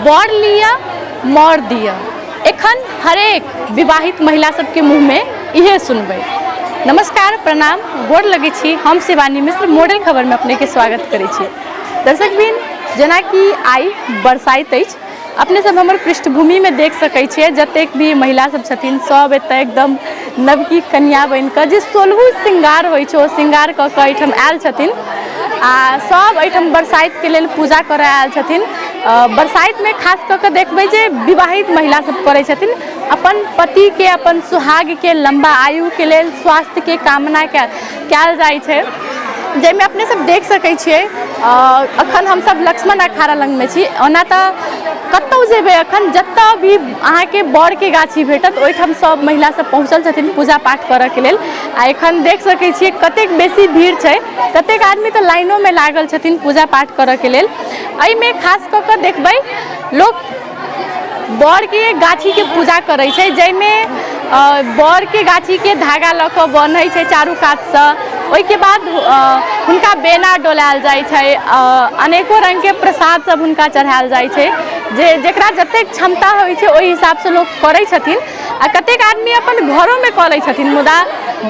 बर लिअ मर दिअ। एखन हरेक विवाहित महिला सबके मुँहमे इहे सुनबै। नमस्कार, प्रणाम, गोर लगै छी। हम शिवानी मिश्र मॉडल खबरमे अपनेके स्वागत करै छी। दर्शक बिन, जेनाकि आइ बरसाइत अछि, अपने सब हमर पृष्ठभूमिमे देख सकै छियै जतेक भी महिला सब छथिन सब एतऽ एकदम नवकी कनिया बनि कऽ जे सोलहो श्रृंगार होइ छै ओ श्रृंगार कऽ कऽ एहिठाम आयल छथिन आ सब एहिठाम बरसाइतके लेल पूजा करऽ आयल छथिन। बरसाइतमे खास कऽ कऽ देखबै जे विवाहित महिला सब करै छथिन अपन पतिके, अपन सुहागके लम्बा आयुके लेल स्वास्थ्यके कामना कयल जाइ छै, जाहिमे अपने सब देख सकै छियै। अखन हमसब लक्ष्मण अखाड़ा लगमे छी। ओना तऽ कतहु जेबै, अखन जतऽ भी अहाँके बड़के गाछी भेटत ओहिठाम सब महिला सब पहुँचल छथिन पूजा पाठ करऽके लेल। आ एखन देख सकै छियै कतेक बेसी भीड़ छै, कतेक आदमी तऽ लाइनोमे लागल छथिन पूजा पाठ करऽके लेल। एहिमे खास कऽ कऽ देखबै लोक बड़के गाछीके पूजा करै छै, जाहिमे बड़के गाछीके धागा लऽ कऽ बन्है छै चारू कातसँ। ओहिके बाद हुनका बेना डोलायल जाइ छै, अनेको रङ्गके प्रसाद सब हुनका चढ़ायल जाइ छै। जे जकरा जतेक क्षमता होइ छै ओहि हिसाबसँ लोक करै छथिन आ कतेक आदमी अपन घरोमे कऽ लै छथिन, मुदा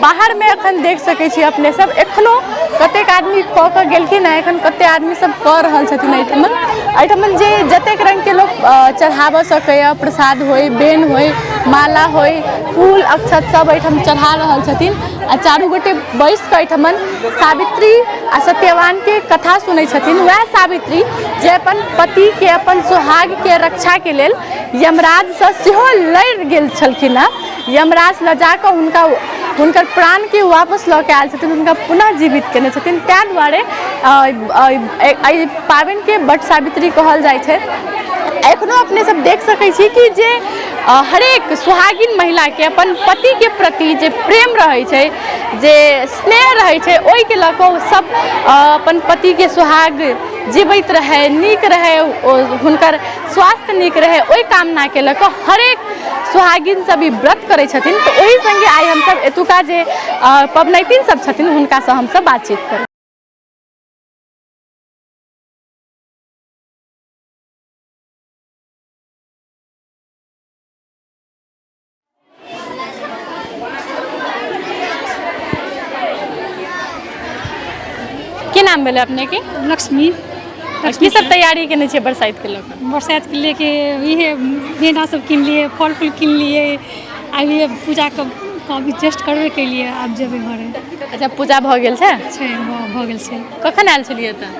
बाहरमे एखन देख सकै छी अपने सब एखनो कतेक आदमी कऽ कऽ गेलखिन हँ, एखन कतेक आदमी सब कऽ रहल छथिन। एहिठमन जे जतेक रङ्गके लोक चढ़ाबऽ सकैए, प्रसाद होइ, बेन होइ, माला होइ, फूल अक्षत सब एहिठाम चढ़ा रहल छथिन आ चारू गोटे बैस कऽ एहिठमन सावित्री आ सत्यवानके कथा सुनै छथिन। वएह सावित्री जे अपन पतिके, अपन सोहागके रक्षाके लेल यमराजसँ सेहो लड़ि गेल छलखिन हँ, यमराज लऽ जाकऽ हुनका हुनकर प्राणके वापस लऽ कऽ आयल छथिन, हुनका पुनः जीवित केने छथिन। ताहि दुआरे एहि पाबनिके वट सावित्री कहल जाइ छै। एखनो अपने सब देख सकै छी कि जे हरेक सुहागिन महिलाके अपन पतिके प्रति जे प्रेम रहै छै, जे स्नेह रहै छै, ओहिके लऽ कऽ ओ सब अपन पतिके सुहाग जीवैत रहै, नीक रहै, ओ हुनकर स्वास्थ्य नीक रहै, ओहि कामनाके लऽ कऽ हरेक सुहागिन सब ई व्रत करै छथिन। तऽ ओहि सङ्गे आइ हमसब एतुका जे पबनैतिन सब छथिन हुनकासँ हमसब बातचीत करब। की नाम भेलै अपनेके? लक्ष्मी। की सब तैयारी केने छियै बरसाइतके लऽ कऽ? बरसाइतके लेके इहे गेना सब किनलियै, फल फूल किनलियै, आब पूजा कऽ अभी जस्ट करबे केलियै, आब जेबै घरे। अच्छा, पूजा भऽ गेल छै? छै, भऽ गेल छै। कखन आयल छलियै एतऽ?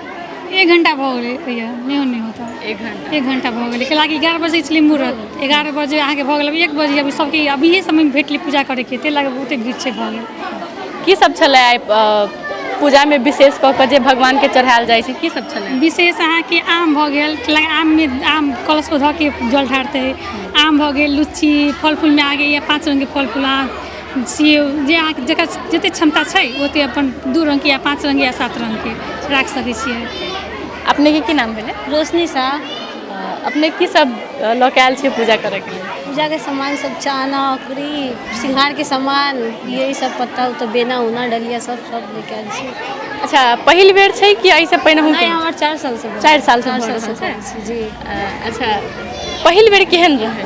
1 घंटा भऽ गेलै भैया, नहि नहि होता। 1 घंटा? 1 घंटा भऽ गेलै। कैलाकि 11 बजे छलै मुहूर्त, 11 बजे अहाँके भऽ गेल, 1 बजे अभी सबके अभिये समय भेटलै पूजा करैके, ताहि लए कऽ बहुते भीड़ छै भऽ गेल। की सब छलै आइ पूजामे विशेष कऽ कऽ जे भगवानके चढ़ायल जाइ छै, की सब छलै? विशेष अहाँके आम भऽ गेल, आममे आम कलशपर धऽ के जल ढारतै, आम भऽ गेल, लीची, फल फूलमे अहाँके इएह 5 रङ्गके फल फूल, अहाँ सेब, जे अहाँके जकर जतेक क्षमता छै ओतेक अपन 2 रङ्गके या 5 रङ्गके या 7 रङ्गके राखि सकै छियै। अपनेके की नाम भेलै? रोशनी साह। अपने की सब लऽ के आयल छियै पूजा करैके लेल? पूजाके सामान सब, चाना, अकरी, श्रृंगारके सामान, यही सब, पत्ता उत्ता, बेना उना, डलिया सब सब लेके आयल छी। अच्छा, पहिल बेर छै कि एहिसँ पहिने? नहि, हमर 4 साल से। 4 साल से? 4 भऽ साल रहल से छै? करै छी जी। अच्छा, पहिल बेर केहन रहै?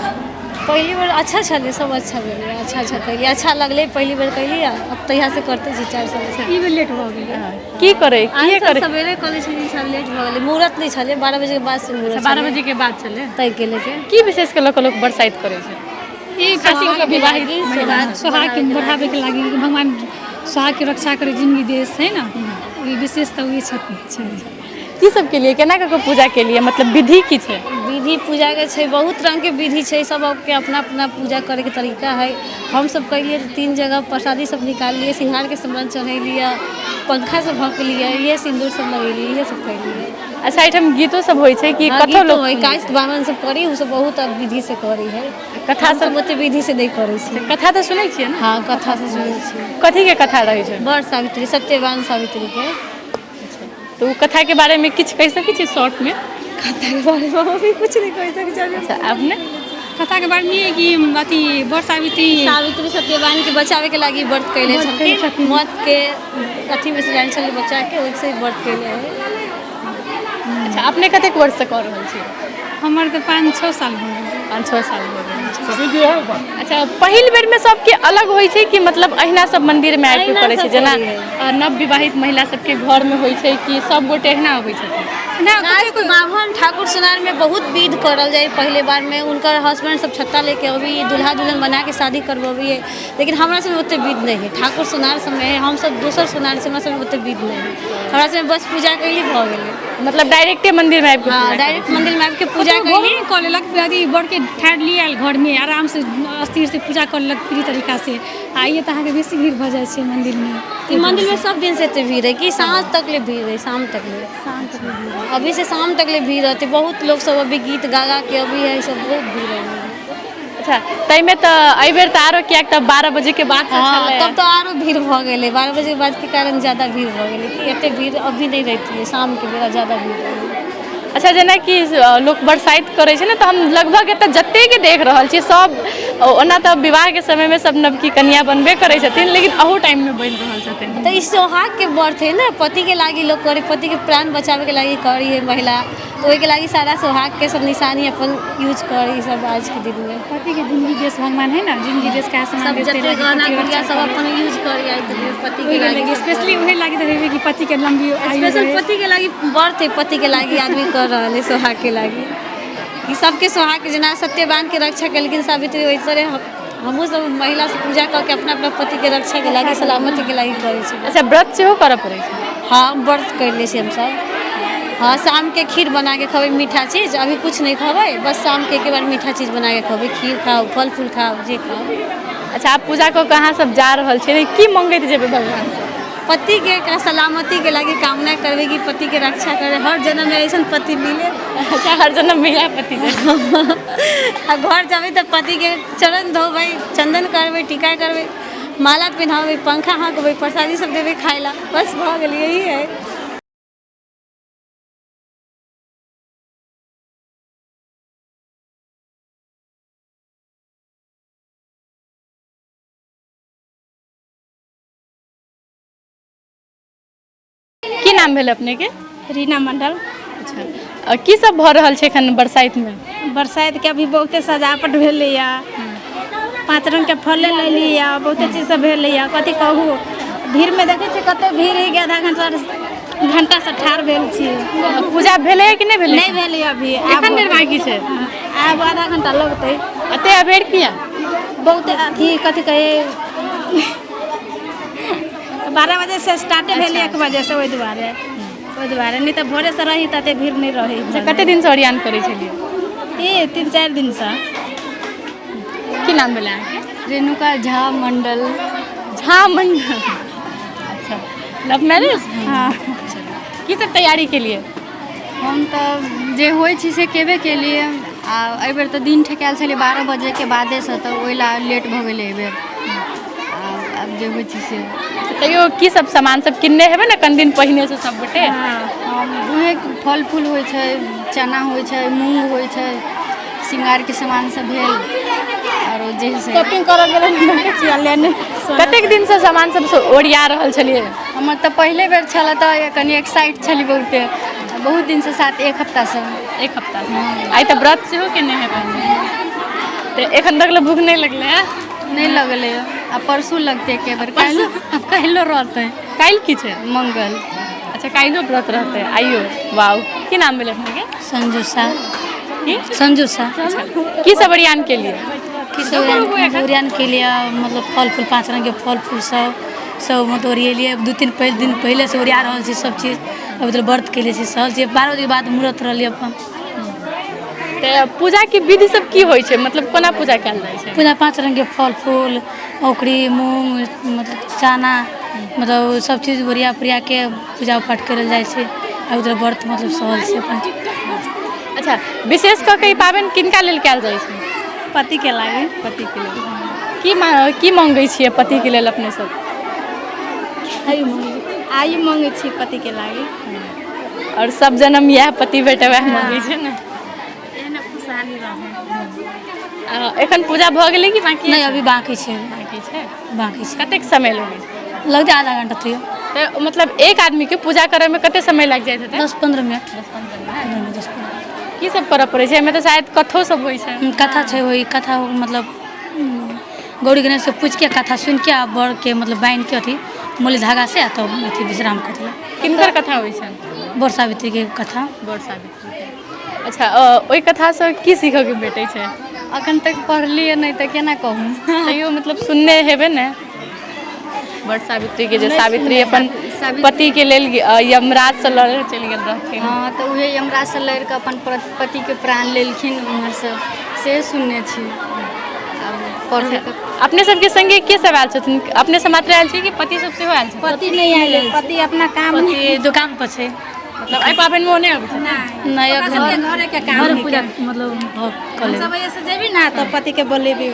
पहिली बेर अच्छा छलै, सब अच्छा भेलै, अच्छा अच्छा कैलियै, अच्छा लगलै, पहिली बेर कैलियै। अब तहिया से करते छी 4 साल से। ई बेर लेट भऽ गेलै। की करै आन किए साल करै? सवेरे कऽ लै छलियै, ई साल लेट भऽ गेलै, मुहूर्त नहि छलै, 12 बजेके बाद से मुहूर्त। 12 बजेके बाद छलै ताहिके लेके। की विशेष के लऽ कऽ लोक बरसाइत करै छै? ई खास कऽ कऽ विवाहित महिला सब। सोहागके बढ़ाबैके लागि, भगवान सोहागके रक्षा करै, जिंदगी देश है ने, ई विशेष तऽ ओहि छै। की सब केलियै, केना कऽ कऽ पूजा केलियै, मतलब विधि की छै? विधि पूजाके छै, बहुत रङ्गके विधि छै, सबके अपना अपना पूजा करैके तरीका है। हमसब कैलियै तऽ 3 जगह प्रसादी सब निकाललियै, श्रृंगारके सामान चढ़ेलियै, पंखा सब हकलियै, इहे सिन्दूर सब लगेलियै, इहे सब कैलियै। अच्छा, एहिठाम गीतो सब होइ छै कि? हाँ, कथो गीतो लोक होइ, काज ब्राह्मण सब करी, ओ सब बहुत विधि से करै है। कथा हमसब सब? ओते विधि से नहि करै छी। कथा तऽ सुनै छियै ने? हाँ, कथा से सुनै छियै। कथी के कथा रहै छै? बड़ सावित्री, सत्यवान सावित्रीके। तऽ ओ कथाके बारेमे किछु कहि सकै छी शॉर्टमे? कथाके बारेमे हम अभी कुछ नहि कहि सकै छी। अच्छा, अपने? कथाके बारेमे ई है कि अथी बड़ सावित्री सावित्री सत्यवानके बचाबैके लागि व्रत कैले व्रत कैले छलखिन। छथिन। मौतके अथीमे से जान छलै बचाके, ओहिसँ व्रत कैले है। अच्छा, अपने कतेक वर्षसँ कऽ रहल छी? हमर तऽ 5-6 साल भऽ गेल। 5-6 साल भऽ गेल। अच्छा, पहिल बेरमे सबके अलग होइ छै कि मतलब अहिना सब मन्दिरमे आबि कऽ अहिना करै छै? सब जेना करै है। नव विवाहित महिला सबके घरमे होइ छै कि सब गोटे अहिना अबै छथिन? नहि। कोइ बाभन ठाकुर सोनारमे बहुत विध करल जाइ। पहिले बारमे हुनकर हस्बैंड सब छत्ता लेके अबी, दुल्हा दुल्हन बनाके शादी करबबियै, लेकिन हमरा सबमे ओते विध नहि है। ठाकुर सोनार सबमे है, हमसब दोसर सोनार से, हमरा सबमे ओते विध नहि है। हमरा सबमे बस पूजा कैली, भऽ गेलै। मतलब डायरेक्टे मन्दिरमे आबि कऽ हँ, पूजा करै? डायरेक्ट मन्दिरमे आबिके पूजा पूजा कैली। कऽ लेलक, अथी बड़के ठाढ़ लिए आयल घरमे, आरामसँ स्थिरसँ पूजा कऽ लेलक फ्री तरीकासँ। आ ये तऽ अहाँके बेसी भीड़ भऽ जाइ छै मन्दिरमे। ई मन्दिरमे सब दिनसँ एते भीड़ है कि साँझ तक ले भीड़ है? शाम तक ले। शाम तक ले भीड़। अभी से शाम तक ले भीड़ रहते। बहुत लोग सब अभी गीत गा गा के अभी है, सब बहुत भीड़ है। अच्छा, ताहिमे तऽ एहिबेर तऽ आरो, किएक तऽ 12 बजेके बाद से हँ, छलै। तब तऽ आरो भीड़ भऽ गेलै। 12 बजेके बादके कारण ज्यादा भीड़ भऽ गेलै कि एते भीड़ अभी नहि रहती है, शामके बेरा ज्यादा भीड़ रहै। अच्छा, जेनाकि लोक बरसाइत करै छै ने, तऽ हम लगभग एतऽ जतेक देख रहल छी सब ओना तऽ विवाहके समयमे सब नवकी कनिया बनबे करै छथिन, लेकिन अहू टाइममे बनि रहल छथिन। तऽ ई सोहागके व्रत है ने, पतिके लागि लोक करै, पतिके प्राण बचाबैके लागि करी है महिला, तऽ ओहिके लागि सारा सोहागके सब निशानी अपन यूज करी सब आजके दिनमे। पतिके जिंदगी देश भगवान है ने, जिंदगी देश का सब सामान देश। जते गहना गुड़िया सब अपन यूज करी आइ के पतिके लागि। स्पेशली उहे लागि तऽ हेबे कि पतिके लम्बी आयु स्पेशल रहे। पतिके लागि व्रत है, पतिके लागि आदमी कर रहल है, सोहागके लागि ई सबके सोहाग। जेना सत्यवानके रक्षा केलखिन सावित्री, ओहि तरह हमहूँ सब महिला सब पूजा कऽ के अपना अपना पतिके रक्षाके लागि, सलामतीके लागि करै छी। अच्छा, व्रत सेहो करऽ पड़ै छै? हाँ, व्रत कर लै छी हमसब। हाँ, शामके खीर बनाके खबै, मीठा चीज। अभी कुछ नहि खबै, बस शामके एक बार मीठा चीज बनाके खबै, खीर खाउ, फल फूल खाउ, जे खाउ। अच्छा, आब पूजा कऽ के अहाँ सब जा रहल छियै, की मंगैत जेबै भगवानसँ? पतिके का सलामतीके लागि कामना करबै कि पतिके रक्षा करे, हर जन्ममे ऐसन पति मिले। अच्छा, हर जन्म में इएह पति छै। आ घर जेबै तऽ पतिके चरण धोबै, चन्दन करबै, टीका करबै, माला पहिनाबै, पंखा हाँकबै, प्रसादी सब देबै खाय ला, बस भऽ गेल, यही है। की नाम भेल अपनेके? रीना मंडल। अच्छा, की सब भऽ रहल छै एखन बरसाइतमे? बरसाइतके अभी बहुते सजावट भेलैया, 5 रंगके फले लेलियै, बहुते चीज सब भेलैया। कथी कहू, भीड़मे देखै छियै कते भीड़ है कि आधा घंटा घंटासँ ठाढ़ भेल छी। पूजा भेलै कि नहि भेलै? नहि भेलै अभी, आब एखन देर बाकी छै। आब आधा घंटा लगतै। एते अबेर किया? बहुत अथी कथी कहै, 12 बजेसँ स्टार्टे भेलै, 1 बजेसँ, ओहि दुआरे, नहि तऽ भोरेसँ रही तऽ एते भीड़ नहि रहै। अच्छा, कते दिनसँ ओरियान करै छलियै? ई 3-4 दिनसँ। की नाम भेलै अहाँके? रेणुका झा मंडल। झा मंडल, अच्छा, लव मैरिज? हाँ। की सब तैयारी केलिए? हम तऽ जे होइ छै से केबे केलियै, आ एहिबेर तऽ दिन ठेकायल छलै 12 बजेके बादेसँ, तऽ ओहि लए लेट भऽ गेलै एहिबेर। आ आब जे होइ छै से। तैयो की सब सामान सब किनने हेबै ने कनि दिन पहिने से सब गोटे? हम उएह फल फूल होइ छै, चना होइ छै, मूँग होइ छै, श्रृंगारके सामान सब भेल, आरो जे से। शॉपिंग करऽ गेलै, देखै छियै लेने। कतेक दिनसँ सामान सब ओरिया रहल छलियै? हमर तऽ पहिले बेर छलै, तऽ कनि एक्साइट छली बहुते, बहुत दिनसँ, सात एक हफ्तासँ। एक हफ्ता से। आइ तऽ व्रत सेहो केने हेबै, तऽ एखन तक ले भूख नहि लगलै है? नहि लगलै, आ परसू लगतै एके बेर, काल्हि, काल्हिो रहतै। काल्हि की छै? मंगल। अच्छा, काल्हिो व्रत रहतै आइयो, वाउ। की नाम भेलै अपनेके? संजू शाह। की? संजू शाह। की सब ओरियान केलिए? की सब ओरियान के लिए, मतलब फल फूल, 5 रंग के फल फूल सब सब मतलब ओरिएलियै। 2-3 पहिल दिन पहिले से ओरिया रहल छी सब चीज। अभी मतलब व्रत केले छी, सहल छी, 12 बजे के बाद मुहूर्त रहलियै अपन। तऽ पूजाके विधि सब की होइ छै, मतलब कोना पूजा कयल जाइ छै? पूजा 5 रंग के फल फूल, औकरी, मूँग, मतलब चना, मतलब सब चीज ओरिया पोरिया के पूजा पाठ करल जाइ छै। आ उधर व्रत मतलब सहल छै अपन। अच्छा, विशेष कऽ के ई पाबनि किनका लेल कयल जाइ छै? पतिके लागि। पतिके लेल। की मंगै छियै पतिके लेल अपने सब? आयु मंगै, आयु मंगै छी पतिके लागि। आओर सब जन्म इएह पति भेटे, वएह मंगै छै ने? एहने खुशहाली रहै। एखन पूजा भऽ गेलै कि बाँकी? नहि, अभी बाँकी छै। बाँकी छै। बाँकी छै। कतेक समय लगै छै? लगतै आधा घंटा तैयो। तऽ मतलब एक आदमीके पूजा करैमे कते समय लागि जाइत हेतै? 10-15 मिनट। 10-15 मिनट। 15, 10-15। की सब करऽ पड़ै छै एहिमे? तऽ शायद कथो सब होइ छै। कथा छै, ओहि कथा मतलब गौरी गणेश से पूछि के कथा सुनि के आ बर के मतलब बान्हि के अथी मोली धागा से आ तब अथी विश्राम कऽ देलक। किनकर कथा होइ छनि? बड़ सावित्रीके कथा। बड़ सावित्रीके। अच्छा, ओहि कथासँ की सीखऽके भेटै छै? अखन तक पढ़लियै नहि तऽ केना कहू। तैयो मतलब सुनने हेबै ने बड़ सावित्रीके, जे सावित्री अपन पतिके लेल यमराजसँ लड़े चलि गेल रहथिन। हँ, तऽ उहे यमराजसँ लड़ि कऽ अपन पतिके प्राण लेलखिन उम्हरसँ, से सुनने छी। आब पढ़बै तऽ। अपने सबके संगे के सब आयल छथिन? अपने सब मात्र आयल छी कि पति सब सेहो आयल छथिन? पति नहि आयल, पति अपना काम। पति दोकान पर छै। मतलब एहि पाबनिमे ओ नहि अबै छथिन? नहि, एखन घरेके काम। घर पूजा मतलब भऽ कऽ लेबै। सब एहिसँ जेबी ने तऽ पतिके बोलेबी,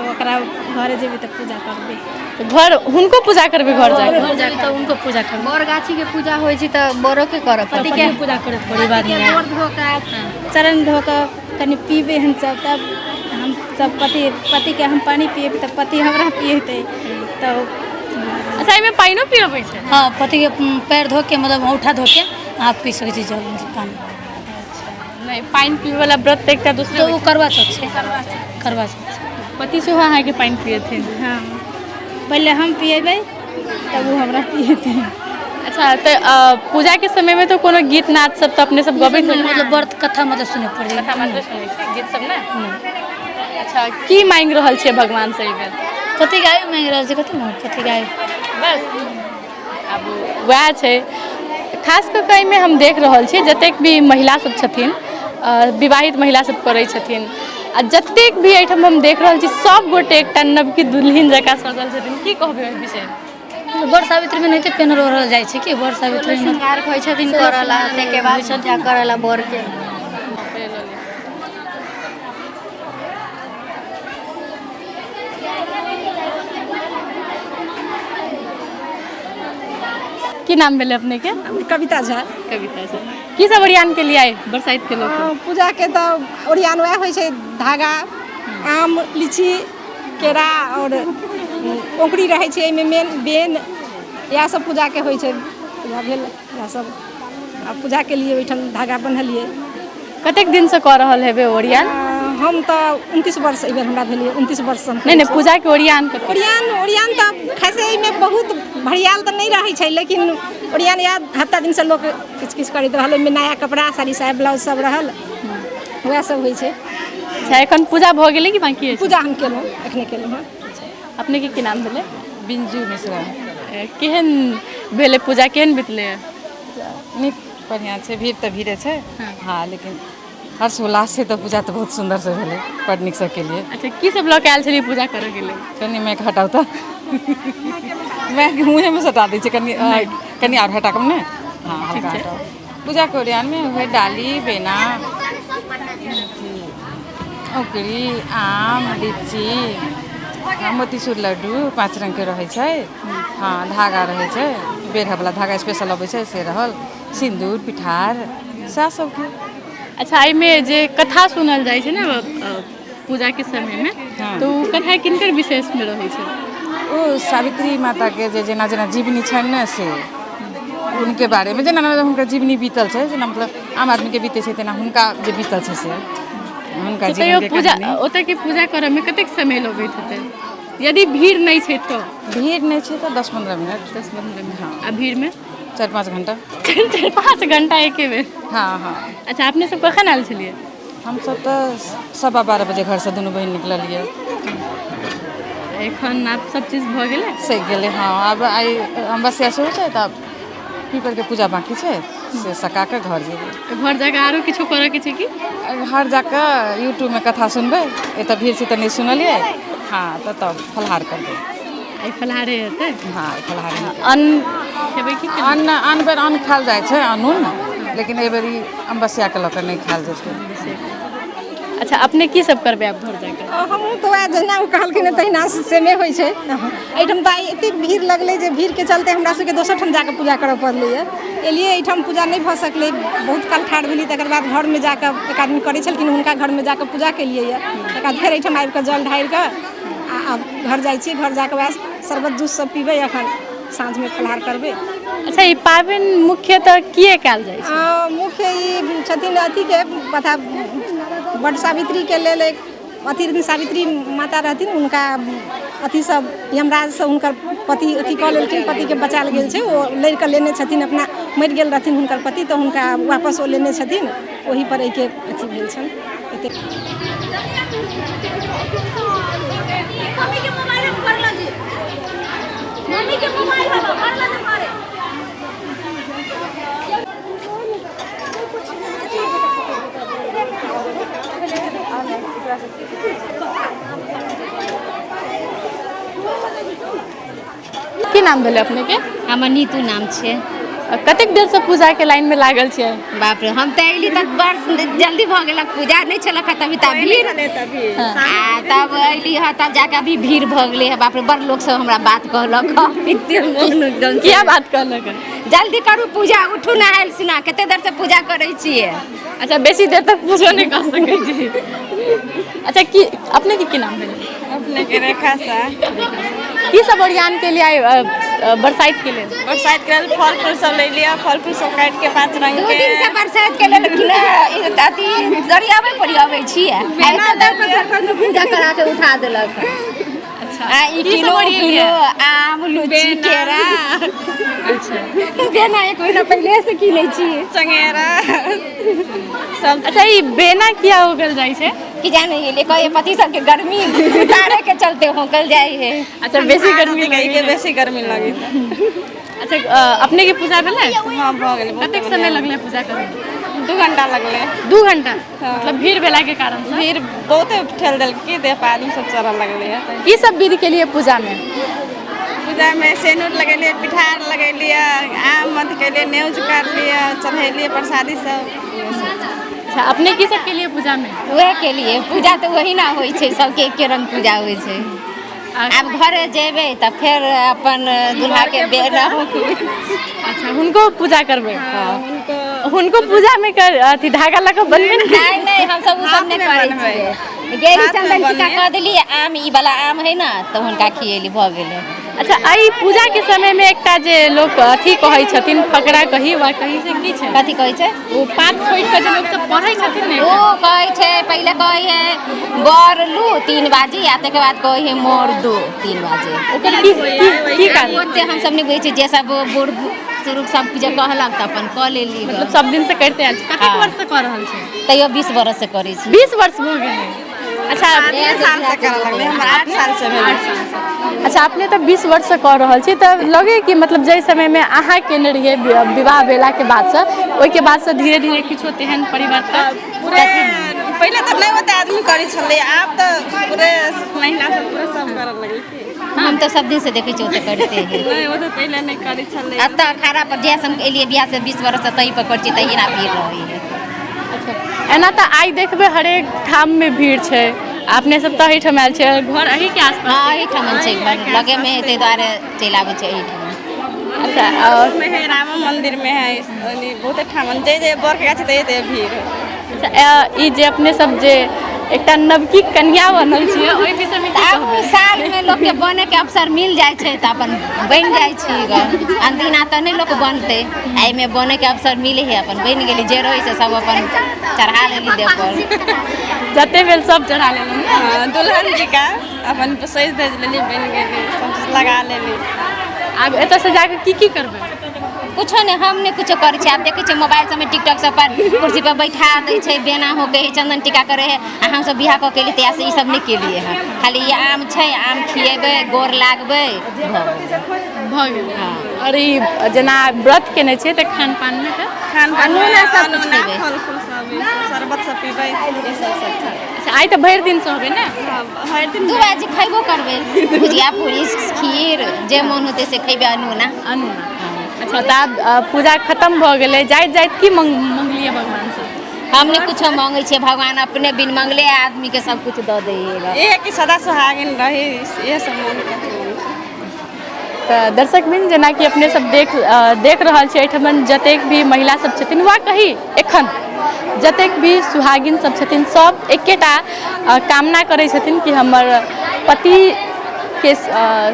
ओकरा घरे जेबी तऽ पूजा करबी। तऽ घर हुनको पूजा करबै, घर जाके? घर जाके तऽ हुनको पूजा करबै। बर गाछीके पूजा होइ छै तऽ बड़ोके करऽ पड़ै। पतिके पूजा करे पड़ै बादमे। गोर धो कऽ, चरण धो कऽ कनि पीबै हमसब, तब हम सब पति पतिके हम पानि पिएबै तऽ पति हमरा पिएतै तऽ। अच्छा, एहिमे पानिओ पियबै छै? हँ, पतिके पैर धो के मतलब औंठा धो के अहाँ पी सकै छी जल, मतलब पानि। नहि, पानि पीबै वला व्रत तऽ एकटा दोसरे तऽ होइ ओ करवा चौथ छै, करवा चौथ छै। छै। पति सेहो अहाँके पानि पियथिन? हँ, पहिले हम पिएबै तब ओ हमरा पिएतै। अच्छा, तऽ पूजाके समयमे तऽ कोनो गीत नाद सब तऽ अपने सब गबैत होबै? मतलब व्रत कथा मतलब सुनै पड़ै। कथा मात्र सुनै छी, गीत सब नहि। अच्छा, की मांगि रहल छियै भगवान से एहि बेर? पतिके आयु मांगि रहल छै। कथी मांगब? पतिके आयु। बस आब वएह छै। खास कऽ कऽ एहिमे हम देख रहल छी, जतेक भी महिला सब छथिन, विवाहित महिला सब करै छथिन, आ जतेक भी एहिठाम हम देख रहल छी, सब गोटे एकटा नवकी दुल्हिन जकाँ सजल छथिन। की कहबै एहि विषयमे? बड़ सावित्रीमे नहिते पेनहल ओढ़ल जाइ छै कि बड़ सावित्रीमे श्रृंगार होइ छथिन करऽ ला, ताहिके बाद पूजा करऽ ला बरके। की नाम भेलै अपनेके? कविता झा। कविता झा, की सब ओरियान के लिए आइ बरसाइत के लोक? पूजाके तऽ ओरियान वएह होइ छै, धागा, आम, लीची, केरा आओर औंकुरी रहै छै एहिमे मेन, बेन, इएह सब पूजाके होइ छै। पूजा भेल इएह सब। आ पूजाके लिए ओहिठाम धागा बन्हलियै। कतेक दिनसँ कऽ रहल हेबै ओरियान? हम तऽ 29 वर्ष एहिबेर हमरा भेलै, 29 वर्ष हम। नहि नहि, पूजाके ओरियान कतेक? ओरियान, ओरियान तऽ खासे एहिमे बहुत भरियाल तऽ नहि रहै छै, लेकिन ओरियान इएह हफ्ता दिनसँ लोक किछु किछु करैत रहल। ओहिमे नया कपड़ा, साड़ी, साया, ब्लाउज सब रहल, वएह सब होइ छै। अच्छा, एखन पूजा भऽ गेलै कि बाँकी अछि? पूजा हम केलहुँ, एखने केलहुँ हँ। अपनेके की नाम भेलै? बिंजू मिश्रा। केहन भेलै पूजा, केहन बितलै? नीक, बढ़िआँ छै। भीड़ तऽ भीड़े छै, हँ, लेकिन हर्ष उल्लास छै, तऽ पूजा तऽ बहुत सुन्दरसँ भेलै, बड़ नीकसँ केलियै। अच्छा, की सब लऽ कऽ आयल छलियै पूजा करऽके लेल? कनि माइक हटाउ तऽ, माइक मुँहेमे सटा दै छै। कनि कनि आर हटा कऽ ने, हँ, हल्का हटाउ। पूजाके ओरियानमे उएह डाली, बेना, औंकुरी, आम, लीची, मोतीचूर लड्डू 5 रङ्गके रहै छै, हँ, धागा रहै छै, बेढ़ावला धागा स्पेशल अबै छै से रहल, सिन्दूर पिठार, सएह सबके। अच्छा, एहिमे जे कथा सुनल जाइ छै ने पूजाके समयमे, तऽ ओ कथा किनकर विशेषमे रहै छै? ओ सावित्री माताके जे जेना जेना जीवनी छनि ने, से हुनके बारेमे, जेना हुनकर जीवनी बीतल छै, जेना मतलब आम आदमीके बीतै छै तेना हुनका जे बीतल छै से हुनका तऽ तैयो जीवनके पूजा कहानी। ओतऽके पूजा करऽमे कतेक समय लगैत हेतै, यदि भीड़ नहि छै तऽ? भीड़ नहि छै तऽ 10-15 मिनट। 10-15 मिनट। हँ। आ भीड़मे? 4-5 घंटा। 4-5 घंटा एके बेर? हँ हँ। अच्छा, अपने सब कखन आयल छलियै? हमसब तऽ 12:15 बजे घरसँ दुनू बहिन निकललियै। एखन आब सब चीज भऽ गेलै? सहि गेलै, हँ। आब आइ अमावस्या सेहो छै, तऽ आब पीपरके पूजा बाँकी छै, से सका कऽ घर जेबै। घर जाकऽ आरो किछो करऽके छै की? घर जाकऽ यूट्यूबमे कथा सुनबै। एतऽ भीड़ छै तऽ नहि सुनलियै। हँ, तऽ तब फलाहार करबै। आइ फलाहारे हेतै? हँ, आइ फलाहारे हेतै। अन्न खेबै की केना? अन्न, आन बेर अन्न खायल जाइ छै अनून, लेकिन एहि बेर ई अमावस्याके लऽ कऽ नहि खायल जेतै। अच्छा, अपने की सब करबै आब घर जाकऽ? हमहूँ तऽ वएह, जहिना ओ कहलखिन तहिना सेमे होइ छै। एहिठाम तऽ आइ एतेक भीड़ लगलै जे भीड़के चलते हमरा सबके दोसर ठाम जाकऽ पूजा करऽ पड़लैए। एलियै एहिठाम, पूजा नहि भऽ सकलै, बहुत काल ठाढ़ भेली। तकर बाद घरमे जाकऽ एक आदमी करै छलखिन, हुनका घरमे जाकऽ पूजा केलियै यऽ। तकर बाद फेर एहिठाम आबिकऽ जल ढारिकऽ आ आब घर जाइ छियै। घर जाकऽ वएह शरबत, जूस सब पीबै। एखन साँझमे फलाहार करबै। अच्छा, ई पाबनि मुख्यतः किए कयल जाइ छै? मुख्य ई छथिन अथीके पता, वट सावित्रीके लेल एक अथी रहथिन, सावित्री माता रहथिन, हुनका अथी सब यमराजसँ हुनकर पति अथी कऽ लेलखिन, पतिके बचायल गेल छै। ओ लड़ि कऽ लेने छथिन अपना, मरि गेल रहथिन हुनकर पति, तऽ हुनका वापस ओ लेने छथिन, ओहि पर एहिके अथी भेल छनि एतेक। की नाम भेलै अपनेके? हमर नीतू नाम छै। कतेक देरसँ पूजाके लाइनमे लागल छियै? बाप रे, हम तऽ अयली तऽ बड़ जल्दी भऽ गेलक पूजा, नहि छलक तभी तऽ भीड़, आ तब अयली हँ तब जाके अभी भीड़ भऽ गेलै हँ। बाप रे, बड़ लोक सब हमरा बात कहलक। किया बात कहलक? जल्दी करू पूजा, उठू नहायल सुना, कते देर से पूजा करै छियै। अच्छा, बेसी देर तक पूजो नहि कऽ सकै छी। अच्छा, की अपनेके की नाम भेलै? अपनेके रेखा सा। की सब ओरियान के लिए बरसाइत के लेल? बरसाइत के लेल फल फूल सब ले लिअ, फल फूल सब काटि के 5 रंग 2 के। दिन से बरसाइत के लेल अथी गरियाबै परियाबै छियै, आ एते देर पर पूजा करा के उठा देलक। आ ई की सब किलो ओरिएलियै? किलो आम, लीची, केरा। अच्छा, बेना 1 महीना पहिले से किनै छी। चंगेरा सब। अच्छा, ई बेना किया उगल जाइ छै? कि जाने गेलियै, कहै पति सबके गर्मी उतारे के चलते होकल जाइ है। अच्छा, बेसी गर्मी के बेसी गर्मी लगे। अच्छा, अपने के पूजा भेलै? हाँ, भऽ गेलै। कतेक समय लगलै पूजा करैमे? 2 घंटा लगलै। 2 घंटा? मतलब भीड़ भेला के कारण? भीड़ बहुते ठेल देलकै, देह पर आदमी सब चढ़ऽ लगलै। की सब विधि के लिए पूजा में? पूजा में सेनुर लगेलियै, पिठार लगेलियै, आम अथी केलियै, न्यूज करलियै, चढ़ेलियै प्रसादी सब। अच्छा, अपने की सब के लिए पूजा में? वएह के लिए पूजा तऽ वही ना होइ छै, सबके एके रंग पूजा होइ छै। आब घर जेबै तऽ फेर अपन दूल्हा के बेना। अच्छा, हुनको पूजा करबै? हुनको पूजा में कर अथी धागा लऽ कऽ बनबै? नहि नहि, हमसब ओ सब नहि करै छियै। गेली चंदन टीका कऽ देलियै, आम ई वाला आम है ना, तऽ हुनका खियेली, भऽ गेलै। अच्छा, एहि पूजा के समय में एकटा जे लोक अथी कहै छथिन, फकरा कही वा कही, से की छै? कथी कहै छै? ओ पात खोटि कऽ जे लोक सब पढ़ै छथिन ने। ओ कहै छै, पहिले कहै है बर लू 3 बाजी, आ तकर बाद कहै है मोर दू 3 बाजे। ओकर की की कारण? ओते हमसब नहि बुझै छियै, जे सब बूढ़ बुजुर्ग सब जे कहलक तऽ अपन कऽ लेली। मतलब सब दिन से करिते आयल छी? कतेक वर्ष से कऽ रहल छी? तैयो 20 बरस से करै छी। 20 वर्ष भऽ गेलै। अच्छा, 8 साल से करऽ लगलै, हमर 8 साल से भेलै। अच्छा, अपने तऽ 20 वर्ष से कऽ रहल छी, तऽ लगे कि मतलब जाहि समयमे अहाँ केने रहियै विवाह भेलाके बादसँ, ओहिके बादसँ धीरे धीरे किछो तेहन परिवर्तन? पूरे पहिले तऽ नहि ओते आदमी करै छलै, आब तऽ पूरे महिला सब पूरे सब करऽ लगलै। हम तऽ सब दिन से देखै छियै ओते करिते है। नहि, ओ तऽ पहिले नहि करै छलै। एतऽ अखाड़ा पर जहिया से हम एलियै बियाह से 20 बरस से तही पर करै छियै, तहिना भीड़ रहै है। अच्छा, एना तऽ आइ देखबै हरेक ठाममे भीड़ छै, अपने सब तऽ एहिठाम आयल छै, घर एहिके आसपास? हँ, एहिठाम छै घर, लगेमे है, ताहि दुआरे चलि आबै छै एहिठाम। अच्छा, और में है, रामो मंदिर में है, बहुते ठाम जे जे बर के गाछ ते ते भीड़। अच्छा, ई जे अपने सब जे एकटा नवकी कन्या बनल छियै, ओहि विषयमे की आब कहबै? सालमे लोकके बनैके अवसर मिल जाइ छै तऽ अपन बनि जाइ छी ग। अनदिना तऽ नहि लोक बनतै, एहिमे बनैके अवसर मिलै है, अपन बनि गेली, जे रहै से सब अपन चढ़ा लेली देह पर। जते भेल सब चढ़ा लेलहुँ ने? हाँ, दुल्हन जी का अपन सज धज लेली, बनि गेली, सब चीज लगा लेली। आब एतऽसँ जाकऽ की की करबै? कुछो नहि, हम नहि कुछो करै छियै। आब देखै छियै मोबाइल सबमे, टिकटॉक सब पर कुर्सी पर बैठा दै छै, बेना होके है, चंदन टीका करै है, आ हमसब बियाह कऽ के एली तहिया से ई सब नहि केलियै हँ। खाली ई आम छै, आम खिएबै, गोर लागबै, भऽ गेलै। भऽ गेलै। आओर ई जेना व्रत केने छियै तऽ खान पानमे तऽ? खान पान अनूना सब कुछ अनूना खेबै। फल फूल सब, ई सब शरबत सब पीबै, ई सब सब छै। अच्छा, आइ तऽ भरि दिन सहबै ने? हाँ, भरि दिन। 2 बाजी खयबो करबै, भुजिया पूरी खीर जे मोन होतै से खयबै, अनूना। अनूना। अच्छा, तऽ आब पूजा खतम भऽ गेलै, जाइत जाइत की मंगलियै भगवानसँ? हम नहि कुछो मांगै छियै, भगवान अपने बिन मंगले आदमीके सब कुछ दऽ दै। इहे कि सदा सुहागिन रही, इहे सब मन। तऽ दर्शक बिन, जेनाकि अपने सब देख रहल छी, एहिठमन जतेक भी महिला सब छथिन वा कही एखन जतेक भी सुहागिन सब छथिन, सब एकेटा कामना करै छथिन कि हमर पति के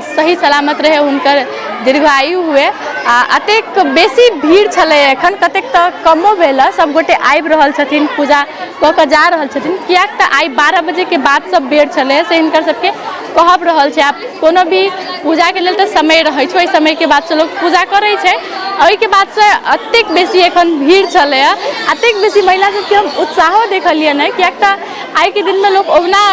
सही सलामत रहै, हुनकर दीर्घायु हुए। आ एतेक बेसी भीड़ छलै एखन, कतेक तऽ कमो भेल हँ, सबगोटे आबि रहल छथिन, पूजा कऽ कऽ जा रहल छथिन, किएक तऽ आइ 12 बजेके बाद सब बेर छलै, से हिनकर सबके कहब रहल छै। आब कोनो भी पूजाके लेल तऽ समय रहै छै, ओहि समयके बादसँ लोक पूजा करै छै। ओहिके बादसँ एतेक बेसी एखन भीड़ छलै हँ, एतेक बेसी महिला सबके हम उत्साहो देखलियनि हँ, किएक तऽ आइके दिनमे लोक ओहुना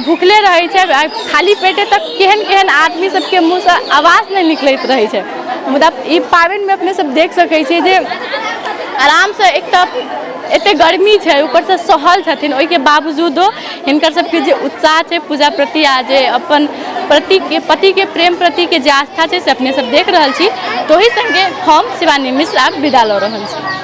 भुखले रहै छै, खाली पेटे तऽ केहन केहन आदमी सबके मुँहसँ आवाज नहि निकलैत रहै छै, मुदा ई पाबनिमे अपने सब देख सकै छियै जे आरामसँ, एक तऽ एते गर्मी छै, ऊपरसँ सहल छथिन, ओहिके बावजूदो हिनकर सबके जे उत्साह छै पूजा प्रति आ जे अपन प्रतिके पतिके प्रेम प्रतिके जे आस्था छै, से अपने सब देख रहल छी। तऽ ओहि सङ्गे हम शिवानी मिश्रा विदा लऽ रहल छी।